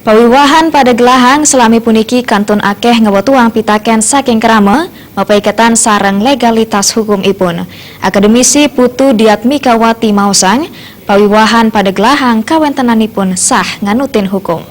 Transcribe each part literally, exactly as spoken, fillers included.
Pawiwahan pada gelahang selami puniki kantun akeh ngewetuang pitaken saking krama, mapaiketan sareng legalitas hukumipun. Akademisi Putu Diatmikawati maosang, pawiwahan pada gelahang kawentenanipun sah nganutin hukum.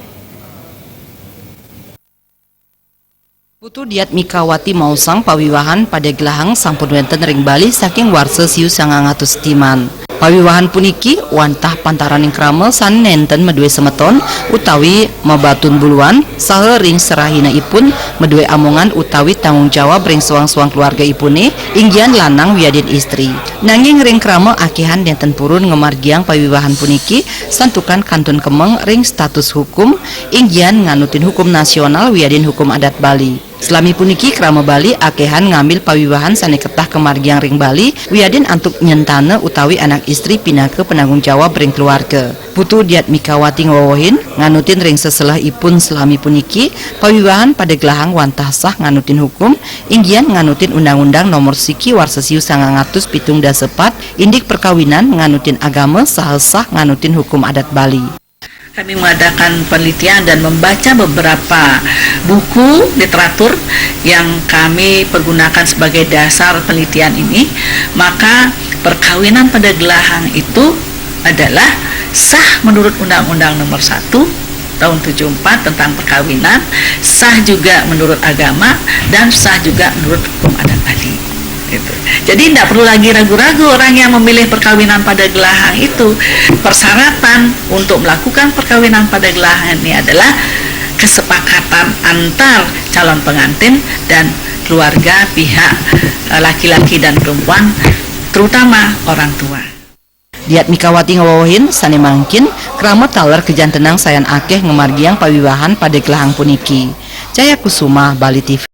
Putu Diatmikawati maosang pawiwahan pada gelahang sampun wenten ring Bali saking warsa siu sangang atus timan. Pawiwahan puniki wantah pantaraning krama sane nenten madue semeton utawi mabatun buluan saha ring serahinaipun madue amongan utawi tanggung jawab ring soang-soang keluargaipune, inggihan lanang wiadin istri. Nanging ring krama akehan nenten purun ngamargiang pawiwahan puniki santukan kantun kemeng ring status hukum, inggihan nganutin hukum nasional wiadin hukum adat Bali. Selami puniki krama Bali akehan ngambil pawiwahan sane ketah kamargiang ring Bali, wiadin antuk nyentana utawi anak istri pinaka penanggung jawab ring keluarga. Putu Diatmikawati ngwewehin, nganutin ring seselehipun selami puniki, pawiwahan pada gelahang wantah sah nganutin hukum, inggihan nganutin Undang-Undang Nomor Siki Warsa Siu Sangang Atus Pitung Dasa Pat, indik perkawinan nganutin agama saha sah nganutin hukum adat Bali. Kami mengadakan penelitian dan membaca beberapa buku literatur yang kami pergunakan sebagai dasar penelitian ini, maka perkawinan pada gelahang itu adalah sah menurut Undang-Undang Nomor Satu Tahun tujuh empat tentang perkawinan, sah juga menurut agama, dan sah juga menurut hukum adat Bali. Gitu. Jadi tidak perlu lagi ragu-ragu orang yang memilih perkawinan pada gelahang itu. Persyaratan untuk melakukan perkawinan pada gelahang ini adalah kesepakatan antar calon pengantin dan keluarga pihak, eh, laki-laki dan perempuan, terutama orang tua. Diatmikawati ngwewehin sane mangkin, krama taler kajantenang sayan akeh ngamargiang pawiwahan pada gelahang puniki. Jaya Kusuma, Bali T V.